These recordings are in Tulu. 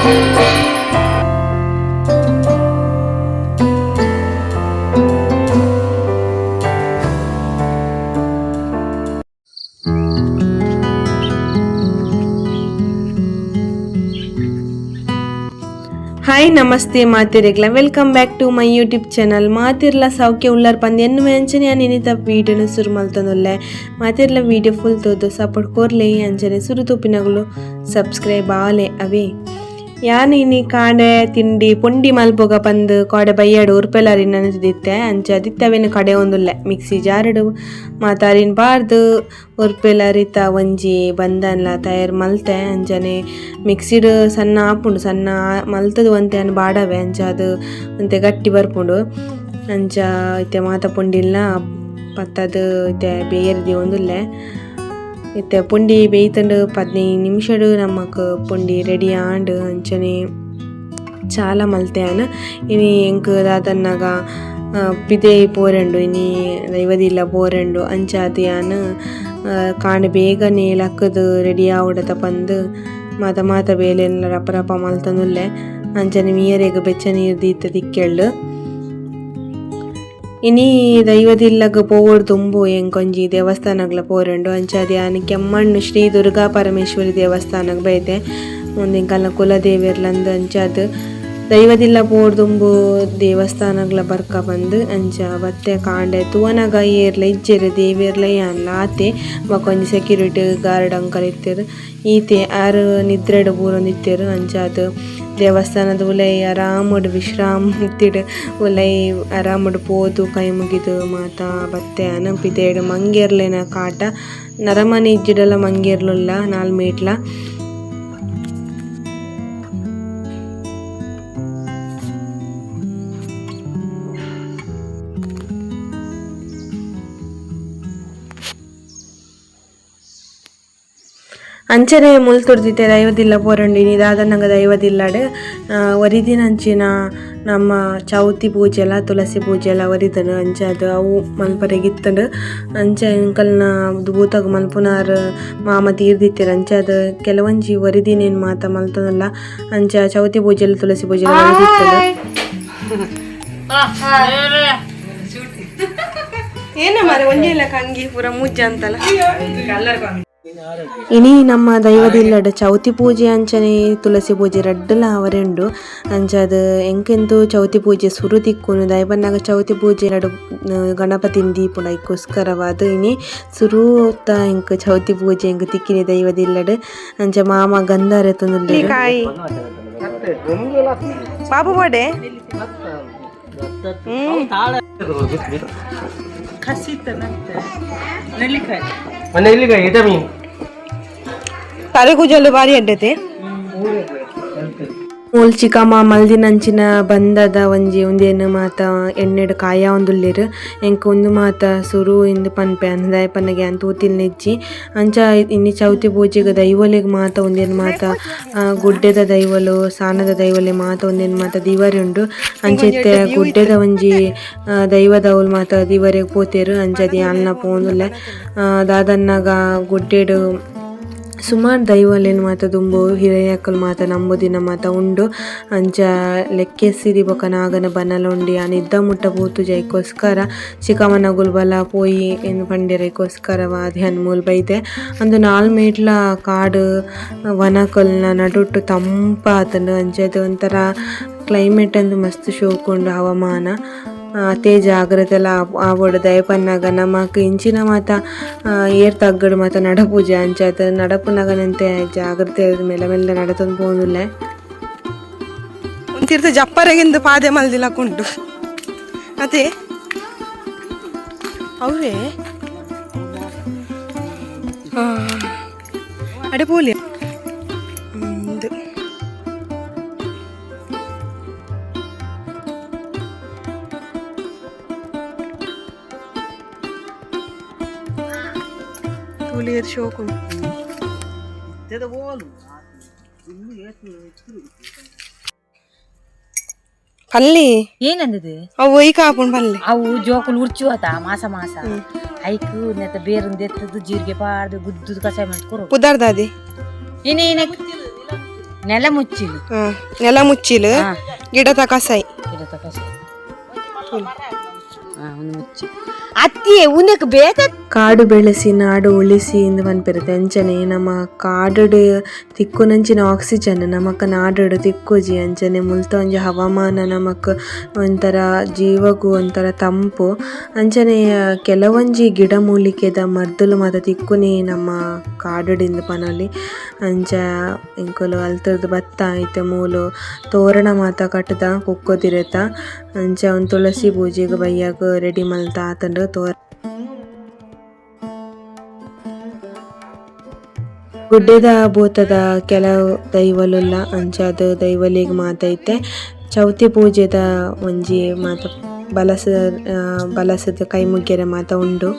Hi namaste ಮಾತಿರೆಗ್ಲ, welcome back to my YouTube channel. ಮಾತಿರ್ಲ ಸೌಖ್ಯ ಉಳ್ಳಾರ್ ಪಂದ್ ಎನ್ನು ಅಂಚನೆ ಇನಿತ ವೀಡಿಯೋನು ಸುರು ಮಲ್ತೊಂದುಲ್ಲೆ. ಮಾತಿರ್ಲ ವೀಡಿಯೋ ಫುಲ್ ತೋದು ಸಪೋರ್ಟ್ ಕೊರ್ಲೆ, ಅಂಚನೆ ಸುರು ತೂಪಿನಗುಲು ಸಬ್ಸ್ಕ್ರೈಬ್ ಆಲೆ. ಅವೇ ಯಾನ್ ಇನಿ ಕಾಂಡೆ ತಿಂಡಿ ಪೊಂಡಿ ಮಲ್ಪೊಗ ಪಂದ್ ಕೋಡೆ ಬಯ್ಯಡು ಉರ್ಪೆಲಾರಿನ್ ನೆನೆತಿದಿತ್ತೆ. ಅಂಚ ದಿತ್ತವೇನು ಕಡೆ ಒಂದುಲ್ಲೆ ಮಿಕ್ಸಿ ಜಾರಡು ಮಾತಾರಿನ್ ಪಾರ್ದು ಉರ್ಪೆಲರಿತ ಒಂಜಿ ಬಂದನ್ಲ ತಯಾರು ಮಲ್ತೆ. ಅಂಚನೆ ಮಿಕ್ಸಿಡ್ ಸಣ್ಣ ಆಪುಂಡು, ಸಣ್ಣ ಮಲ್ತದು ಒಂತೆ ಅನ್ ಬಾಡವೆ, ಅಂಚ ಅದು ಒಂತೆ ಗಟ್ಟಿ ಬರ್ಪುಂಡು. ಅಂಚ ಇತ್ತೆ ಮಾತ ಪೊಂಡಿಲ್ನ ಪತ್ತದು ಇತ್ತೆ ಬೇಯರ್ದಿ ಒಂದುಲ್ಲೆ. ಇತ್ತೆ ಪೊಂಡಿ ಬೇಯ್ತಂಡು 15 ನಿಮಿಷಡು ನಮಕ್ ಪೊಂಡಿ ರೆಡಿ ಆಂಡ್. ಅಂಚನೆ ಚಾಲ ಮಲ್ತೆ ಆನ್. ಇನಿ ಎಂಕ್ ದಾದನ್ನಾಗ ಪಿದೈ ಪೋರೆಂಡು, ಇನಿ ದೈವದಿಲ್ಲ ಪೋರೆಂಡು. ಅಂಚಾದ್ ಯಾನ್ ಕಾಂಡೆ ಬೇಗನೆ ಲಕ್ಕುದು ರೆಡಿ ಆವಡತ ಪಂದ್ ಮಾತ ಮಾತ ಬೇಲೆನ್ಲ ರಪ ರಪ ಮಲ್ತೊಂದುಲ್ಲೆ. ಅಂಚನೆ ಮೀಯರೆಗ್ ಬೆಚ್ಚ ನೀರು ದೀತ ದಿಕ್ಕೆಳ್ಳು. ಇನಿ ದೈವದಿಲ್ಲಗ್ ಪೋವೊಡು ದುಂಬು ಎಂಕೊಂಜಿ ದೇವಸ್ಥಾನಗ್ಲ ಪೋರೆಂಡು. ಅಂಚಾದ್ ಯಾನ್ ಕೆಮ್ಮಣ್ಣು ಶ್ರೀ ದುರ್ಗಾ ಪರಮೇಶ್ವರಿ ದೇವಸ್ಥಾನಗ್ ಬೈದೆ. ಉಂದು ಎಂಕಲ್ನ ಕುಲದೇವೆರ್ಲಂದ್. ಅಂಚಾದ್ ದೈವದಿಲ್ಲ ಪೋವೊಡು ದುಂಬು ದೇವಸ್ಥಾನಗ್ಲ ಬರ್ಕ ಪಂದ್ ಅಂಚ ಬತ್ತೆ. ಕಾಂಡೆ ತೂವನಗ ಏರ್ಲ ಇಜ್ಜೆರ್, ದೇವೆರ್ಲ ಯಾನ್ಲ ಆತೆ. ಬೊಕೊಂಜಿ security guard uncle ಇತ್ತೆರ್, ಈತೆ ಆರ್ ನಿದ್ರೆಡ್ ಬೂರೊಂದಿತ್ತೆರ್. ಅಂಚಾದ್ ದೇವಸ್ಥಾನದ ಉಲೈ ಆರಾಮಡ್ ವಿಶ್ರಾಂತಿಡ್ ಉಲೈ ಆರಾಮಡ್ ಪೋದು ಕೈ ಮುಗಿದು ಮಾತ ಬತ್ತೆ. ಆನ್ ಪಿದಯ್ಡ್ ಮಂಗೇರ್ಲೆನ ಕಾಟ, ನರಮನಿ ಇಜ್ಜಿಡಲ ಮಂಗೇರ್ಲುಲ್ಲ 4 ಮೀಟ್ಲ. ಅಂಚನೆ ಮುಲ್ತುರ್ದಿತ್ತೆ ದೈವದಿಲ್ಲ ಪೋರಂಡು. ಇನಿ ದಾದನಗ ದೈವದಿಲ್ಲಡ್ ಒರಿದಿನಂಚಿನ ನಮ್ಮ ಚೌತಿ ಪೂಜೆಲ ತುಳಸಿ ಪೂಜೆಲ ಒರಿದನು. ಅಂಚಾದ್ ಅವು ಮಲ್ಪರೆಗಿತ್ತಂಡು. ಅಂಚ ಎಂಕಲ್ನ ಭೂತಗ್ ಮಲ್ಪುನಾರ್ ಮಾಮ ತೀರ್ದಿತ್ತೆರ್. ಅಂಚಾದ್ ಕೆಲವೊಂಜಿ ಒರಿದಿನೇನ್ ಮಾತ ಮಲ್ತೊಂದುಲ್ಲ. ಅಂಚ ಚೌತಿ ಪೂಜೆಲ ತುಳಸಿ ಪೂಜೆಲ ಒರಿದಿತ್ತಂಡು. ಏನ ಮಾರೆ ಒಂಜೆಲ್ಲ ಕಂಗಿ ಪೂರ ಮುಜ್ಜ ಅಂತಲ್ಲ. ಇನಿ ನಮ್ಮ ದೈವದಿಲ್ಲಡ್ ಚೌತಿ ಪೂಜೆ ಅಂಚನೆ ತುಳಸಿ ಪೂಜೆ ರಡ್ಡಲ ಅವರೆ ಉಂಡು. ಅಂಚಾದ್ ಎಂಕೆಂತು ಚೌತಿ ಪೂಜೆ ಸುರು ತಿಕ್ಕುನು ದೈವನ್ನಾಗ ಚೌತಿ ಪೂಜೆ ರಡು ಗಣಪತಿನ್ ದೀಪುಂಡು. ಐಕೋಸ್ಕರವಾದ್ ಇನಿ ಸುರುತ ಎಂಕ್ ಚೌತಿ ಪೂಜೆ ಎಂಕ್ ತಿಕ್ಕಿನಿ ದೈವದಿಲ್ಲಡ್. ಅಂಚ ಮಾಮ ಗಂಧಾರ ಎತ್ತೊಂದುಲ್ಲೆರ್. ಬಾಬು ಬೋಡೆ ತಲೆ ಬಾರಿ ಅಡ್ಡತೆ. ಮೂಲ್ ಚಿಕ್ಕಮ್ಮ ಮಲ್ದಿನಂಚಿನ ಬಂದದ ಒಂಜಿ ಉಂದೆನ್ ಮಾತ ಎಣ್ಣೆಡ್ ಕಾಯ ಒಂದುಲ್ಲೆರ್. ಎಂಕ್ ಉಂದು ಮಾತ ಸುರು ಇಂದ್ ಪನ್ಪೆ ದಾಯೆ ಪನ್ನಗ ಯಾನ್ ತೂತಿಲ್ನೆಜ್ಜಿ. ಅಂಚ ಇನಿ ಚೌತಿ ಪೂಜೆಗ್ ದೈವೊಲೆಗ್ ಮಾತ ಉಂದೆನ್ ಮಾತ ಗುಡ್ಡೆದ ದೈವೊಲು ಸಾನದ ದೈವೊಲೆ ಮಾತ ಉಂದೆನ್ ಮಾತ ದಿವರೆ ಉಂಡು. ಅಂಚ ಇತ್ತೆ ಗುಡ್ಡೆದ ಒಂಜಿ ದೈವದವುಲು ಮಾತ ದಿವರೆಗ್ ಪೋತೆರ್. ಅಂಚಾದ್ ಯಾನ್ಲ ಪೋವೊಂದುಲ್ಲೆ. ದಾದನ್ನಾಗ ಗುಡ್ಡೆಡ್ ಸುಮಾರ್ ದೈವೊಲೆನ್ ಮಾತ ದುಂಬು ಹಿರಿಯಕುಲು ಮಾತ ನಂಬುದಿನ ಮಾತ ಉಂಡು. ಅಂಚ ಲೆಕ್ಕೆಸಿರಿ ಬೊಕ ನಾಗನ ಬನಲ ಉಂಡು. ಯಾನ್ ಇದ್ದ ಮುಟ್ಟ ಪೋತುಜಿ ಐಕೋಸ್ಕರ ಚಿಕ್ಕಮ್ಮನಗುಲು ಬಲ ಪೋಯಿ ಇಂದ್ ಪಂಡೆರ್. ಐಕೋಸ್ಕರವಾದ್ ಯಾನ್ ಮೂಲು ಬೈದೆ. ಅಂದು 4 ಮೇಟ್ಲ ಕಾಡು ವನಕಲ್ನ ನಡುಟ್ಟು ತಂಪಾತುಂಡು. ಅಂಚಾದ್ ಒಂಥರ ಕ್ಲೈಮೇಟ್ ಅಂದ್ ಮಸ್ತ್ ಶೋಕು ಉಂಡು ಹವಾಮಾನ. ಅತೇ ಜಾಗ್ರತೆಲ ಆವೊಡು ದಾಯೆ ಪನ್ನಗ ನಮಕ್ ಇಂಚಿನ ಮಾತ ಏರ್ ತಗ್ಗಡ್ ಮಾತ ನಡಪುಜಿ. ಅಂಚಾದ್ ನಡಪುನಗನಂತೆ ಜಾಗ್ರತೆ ಮೆಲ್ಲ ಮೆಲ್ಲ ನಡತೊಂದು ಪೋವೊಂದುಲ್ಲೆ. ಒಂತಿರ್ತ ಜಪ್ಪರೆಗಿಂದು ಪಾದೆ ಮಲ್ದಿಲಕುಂಡು ಅದೇ ಅವೇ ಅಡೆ ಪೋಲಿ. ತುಳಿಯರ್ ಶೋಕು ಪಲ್ಲಿ ಏನಂದದು ಅವು ಒಯ್ಕ ಹಾಪುಂಡು ಪಲ್ಲಿ. ಅವು ಜೋಕುಲು ಉರ್ಚು ಆತ ಮಾಸ ಮಾಸ ಐಕ್ ನೆತ್ತ ಬೇರಿಂದ ಎತ್ತದು ಜೀರಿಗೆ ಪಾಡ್ದು ಗುದ್ದುದು ಕಷಾಯ ಮಾಡ್ಕೊರು. ಪುದರ್ದಾದಿ ಏನೇ ಏನ ನೆಲ ಮುಚ್ಚಿಲು. ನೆಲ ಮುಚ್ಚಿಲು. ಗಿಡದ ಕಸಾಯಿ. ಗಿಡದ ಕಸಾಯಿ. ಒಂದು ಮುಚ್ಚಿ ಅತ್ತಿಯೇ ಉಂದಕ್ಕೆ ಬೇತ. ಕಾಡು ಬೆಳೆಸಿ ನಾಡು ಉಳಿಸಿ ಇಂದು ಪನ್ಪೆರ್. ಅಂಚನೆ ನಮ್ಮ ಕಾಡುಡು ತಿಕ್ಕುನಂಚಿನ ಆಕ್ಸಿಜನ್ ನಮಕ್ ನಾಡುಡು ತಿಕ್ಕುಜಿ. ಅಂಚನೆ ಮುಲ್ತ ಒಂಜಿ ಹವಾಮಾನ ನಮಕ್ ಒಂಥರ ಜೀವಗು ಒಂಥರ ತಂಪು. ಅಂಚನೆ ಕೆಲವೊಂಜಿ ಗಿಡ ಮೂಲಿಕೆದ ಮರ್ದುಲು ಮಾತ ತಿಕ್ಕುನಿ ನಮ್ಮ ಕಾಡುಡು ಇಂದ್ ಪನೊಲಿ. ಅಂಚ ಎಂಕುಲು ಅಲ್ತುರ್ದು ಬತ್ತ ಇತ್ತೆ ಮೂಲು ತೋರಣ ಮಾತ ಕಟ್ಟುದ ಕುಕ್ಕೊದಿರೆತ. ಅಂಚ ಒಂಜಿ ತುಳಸಿ ಪೂಜೆಗ್ ಬಯ್ಯಗ್ ರೆಡಿ ಮಲ್ತ ಆತುಂಡು ತೋರ. ಗುಡ್ಡೆದ ಭೂತದ ಕೆಲವು ದೈವಲುಲ್ಲ, ಅಂಚಾದ್ ದೈವಲೆಗ್ ಮಾತ ಇತ್ತೆ ಚೌತಿ ಪೂಜೆದ ಒಂಜಿ ಮಾತ ಬಲಸ ಬಲಸದ ಕೈ ಮುಗ್ಯೆರೆ ಮಾತ ಉಂಡು.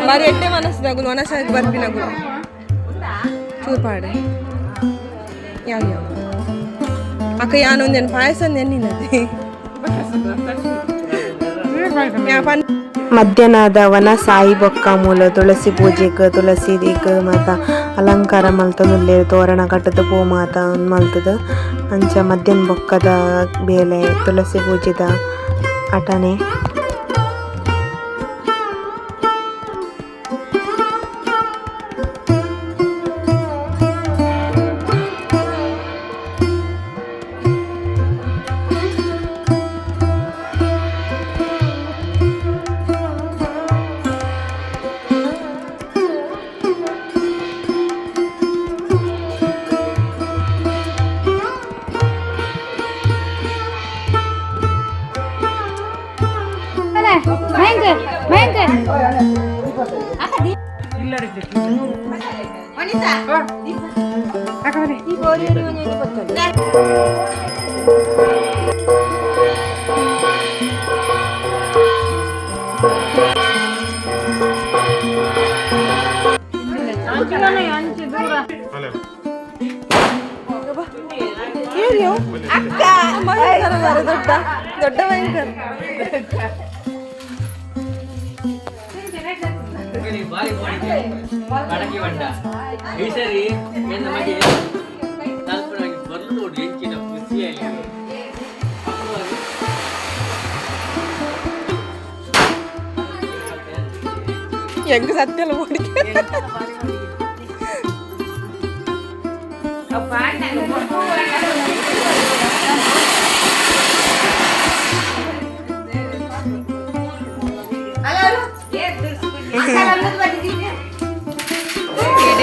ಬಾರಿ ಎಡ್ಡೆ ಮನಸ್ಸಿನಾಗುಲು ಮನಸ್ಸಾಗಿ ಬರ್ಪಿನಗುಲು ಚೂರ್ಪಾಡೆ ಯಾವ ಯಾವ ಅಕ್ಕ ಯಾನೊಂದೇನು ಪಾಯಸ ಎನ್ನಿನದೆ. ಮಧ್ಯಾಹ್ನದ ವನ ಸಾಯಿ ಬೊಕ್ಕ ಮೂಲ ತುಳಸಿ ಪೂಜೆಗ್ ತುಳಸಿ ದಿಗ್ ಮಾತ ಅಲಂಕಾರ ಮಲ್ತೊಂದುಲ್ಲೆರ್. ತೋರಣ ಕಟ್ಟುದು ಪೂ ಮಾತ ಮಲ್ತುದು. ಅಂಚ ಮಧ್ಯಾಹ್ನ ಬೊಕ್ಕದ ಬೇಲೆ ತುಳಸಿ ಪೂಜೆದ ಅಟನೆ. ಅಕ್ಕ ದೊಡ್ಡ ದೊಡ್ಡ ಭಯಂಕರ. ಈ ಸರಿ ನಮಗೆ ತಲ್ಪನಾಗಿ ಬರ್ಲು ನೋಡಿ ಎಂಚಿನ ಖುಷಿಯಲ್ಲಿ. ಹೆಂಗ ಸತ್ಯಲ್ಲ ಮೋಡಿಕೆ.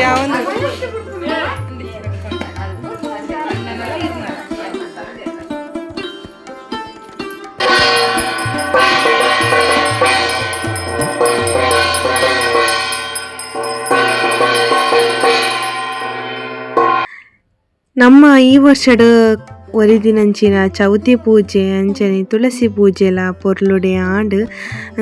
ಯಾವೊಂದು ನಮ್ಮ ಈ ವರ್ಷಡ್ ಒರಿದಿನಂಚಿನ ಚೌತಿ ಪೂಜೆ ಅಂಚನೆ ತುಳಸಿ ಪೂಜೆಲ ಪೊರ್ಲುಡೆ ಆಂಡ್.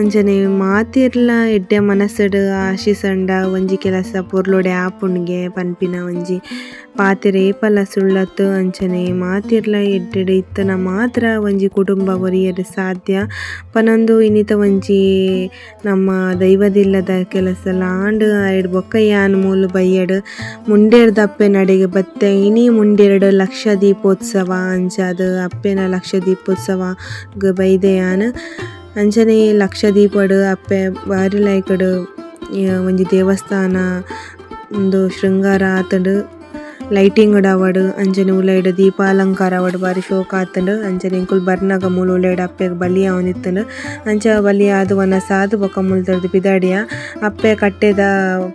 ಅಂಚನೆ ಮಾತೆರ್ಲ ಎಡ್ಡೆ ಮನಸ್ಸುಡು ಆಶಿಸಂಡ ಒಂಜಿ ಕೆಲಸ ಪೊರ್ಲುಡೆ ಆಪುಂಡುಗೆ ಪನ್ಪಿನ ಒಂಜಿ ಪಾತೆರ ಏಪಲ ಸುಳ್ಳತ್ತ್. ಅಂಚನೆ ಮಾತೆರ್ಲ ಎಡ್ಡೆಡ್ ಇತ್ತುಂಡ ಮಾತ್ರ ಒಂಜಿ ಕುಟುಂಬ ಒರಿಯೆರೆ ಸಾಧ್ಯ ಪನೊಂದು ಇನಿತ ಒಂಜಿ ನಮ್ಮ ದೈವದಿಲ್ಲದ ಕೆಲಸಲ ಆಂಡ್. ಐಡ್ ಬೊಕ್ಕ ಯಾನ್ ಮೂಲು ಬಯ್ಯಡ್ ಮುಂಡೇರ್ದ ಅಪ್ಪೆನಡೆಗ್ ಬತ್ತೆ. ಇನಿ ಮುಂಡೇರ್ಡ್ ಲಕ್ಷ ದೀಪೋತ್ಸವ ಅಂಚಾದ್ ಅಪ್ಪೆನ ಲಕ್ಷ ದೀಪೋತ್ಸವ ಗ್ ಬೈದೆ ಯಾನ್. ಅಂಚನೆ ಲಕ್ಷ ದೀಪಡ್ ಅಪ್ಪೆ ಬಾರಿ ಲಾಯ್ಕುಡು ಒಂಜಿ ದೇವಸ್ಥಾನ ಉಂದು ಶೃಂಗಾರ ಆತುಂಡು. ಲೈಟಿಂಗ್ ಡ್ ಆವಡ್ ಅಂಚನೆ ಉಲಾಯಿಡ್ ದೀಪಾಲಂಕಾರ ಆವಡ್ ಬಾರಿ ಶೋಕು ಆತುಂಡು. ಅಂಚನೆ ಎಂಕುಲು ಬರ್ನಗ ಮೂಲು ಉಲಾಯಿಡ್ ಅಪ್ಪೆಗ್ ಬಲಿ ಆವೊಂದಿತ್ತುಂಡು. ಅಂಚ ಬಲಿ ಆದ್ ವನಸ್ ಆದ್ ಬೊಕ ಮುಲ್ತುರ್ದು ಪಿದಾಡಿಯ. ಅಪ್ಪೆ ಕಟ್ಟೆದ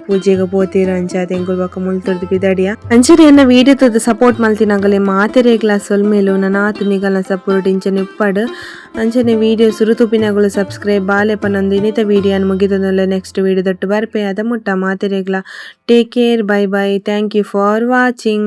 ಪೂಜೆಗ್ ಪೋತೆರ್ ಅಂಚಾದ್ ಎಂಕುಲು ಬೊಕ ಮುಲ್ತುರ್ದು ಪಿದಾಡಿಯ. ಅಂಚನೆ ಎನ್ನ ವೀಡಿಯೋ ತೂದು ಸಪೋರ್ಟ್ ಮಲ್ತಿನಗಲೆ ಮಾತೆರೆಗ್ಲಾ ಸೊಲ್ಮೆಲು. ನನಾತ್ ನಿಗಲ್ನ ಸಪೋರ್ಟ್ ಇಂಚನೆ ಉಪ್ಪಡ್. ಅಂಚನೆ ವೀಡಿಯೋ ಸುರು ತೂಪಿನಗುಲು ಸಬ್ಸ್ಕ್ರೈಬ್ ಬಾಲೆ ಪನೊಂದು ಇನಿತ ವೀಡಿಯೋ ನ್ ಮುಗಿತೊಂದುಲ್ಲೆ. ನೆಕ್ಸ್ಟ್ ವೀಡಿಯೋ ದೊಟ್ಟು ಬರ್ಪೆ. ಅದ ಮುಟ್ಟ ಮಾತೆರೆಗ್ಲಾ take care, bye bye, thank you for watching.